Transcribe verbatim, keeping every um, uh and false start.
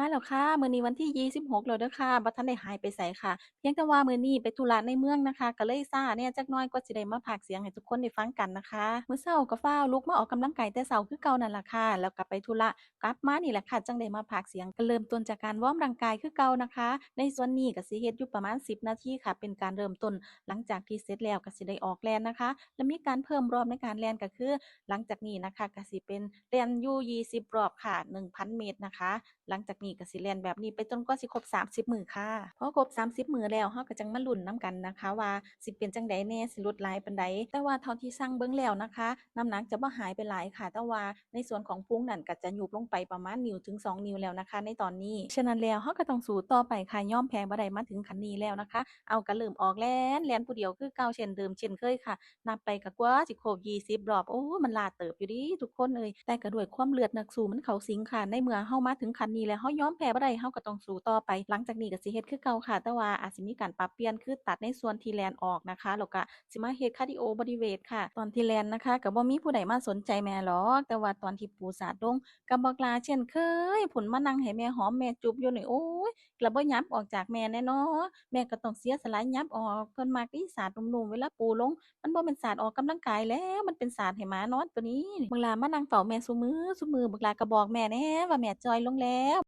มาแล้วค่ะ มื้อนี้วันที่ยี่สิบหกแล้วเด้อค่ะ บ่ทันได้หายไปไสค่ะ เพียงแต่ว่ามื้อนี้ไปธุระในเมืองนะคะ ก็เลยช้าแหน่จักหน่อย กว่าสิได้มาพากย์เสียงให้ทุกคนได้ฟังกันนะคะ มื้อเช้าก็ฟ้าวลุกมาออกกำลังกายแต่เช้าคือเก่านั่นล่ะค่ะ แล้วก็ไปธุระ กลับมานี่แหละค่ะ จั่งได้มาพากย์เสียง ก็เริ่มต้นจากการวอร์มร่างกายคือเก่านะคะ ในส่วนนี้ก็สิเฮ็ดอยู่ประมาณสิบนาทีค่ะ เป็นการเริ่มต้น หลังจากที่เสร็จแล้วก็สิได้ออกแล่นนะคะ และมีการเพิ่มรอบในการแล่นก็คือ หลังจากนี้นะคะ ก็สิเป็นแล่นอยู่ยี่สิบรอบค่ะ หนึ่งพันเมตรนะคะ หลังจากนี้ก็สิแล่นแบบนี้ไปจนกว่าสิครบสามสิบมื้อค่ะ พอครบสามสิบมื้อแล้ว เราก็จั่งมาลุ้นนำกันนะคะ ว่าสิเป็นจั่งใดแหน่ สิลดหลายปานใด แต่ว่าเท่าที่ชั่งเบิ่งแล้วนะคะ น้ำหนักจะบ่หายไปหลายค่ะ แต่ว่าในส่วนของพุงนั่นก็จะยุบลงไปประมาณนิ้วถึงสองนิ้วแล้วนะคะ ในตอนนี้ ฉะนั้นแล้วเราก็ต้องสู้ต่อไปค่ะ ยอมแพ้บ่ได้ มาถึงขั้นนี้แล้วนะคะ เอา ก็เริ่มออกแล่น แล่นผู้เดียวคือเก่าเช่นเดิมเช่นเคยค่ะ นับไปก็กว่าสิครบยี่สิบรอบ โอ้ มันล้าเติบอยู่เด้ทุกคนเอ้ย แต่ก็ด้วยความเลือดนักสู้มันเข้าสิงค่ะ ในเมื่อเรามาถึงขั้นนี้แล้ว เรายอมแพ้บ่ได้ เราก็ต้องสู้ต่อไป หลังจากนี้ก็สิเฮ็ดคือเก่าค่ะ แต่ว่าอาจสิมีการปรับเปลี่ยน คือตัดในส่วนที่แล่นออกนะคะ แล้วก็สิมาเฮ็ดคาร์ดิโอบอดี้เวทค่ะ ตอนที่แล่นนะคะ ก็บ่มีผู้ใดมาสนใจแม่หรอก แต่ว่าตอนที่ปูสาดลง ก็บักหล้าเช่นเคย พุ้นมานั่งให้แม่หอมแม่จุ๊บอยู่นี่ โอ๊ย แล้วบ่หยับออกจากแม่แหน่น้อ แม่ก็ต้องเสียสละหยับออก เพิ่นมักเด้สาดนุ่มๆ เวลาปูลง มันบ่แม่นสาดออกกำลังกายแล้ว มันเป็นสาดให้หมานอนตัวนี้ บักหล้ามานั่งเฝ้าแม่ซุมื้อซุมื้อ บักหล้าก็บอกแม่แหน่ว่าแม่จ่อยลงแล้ว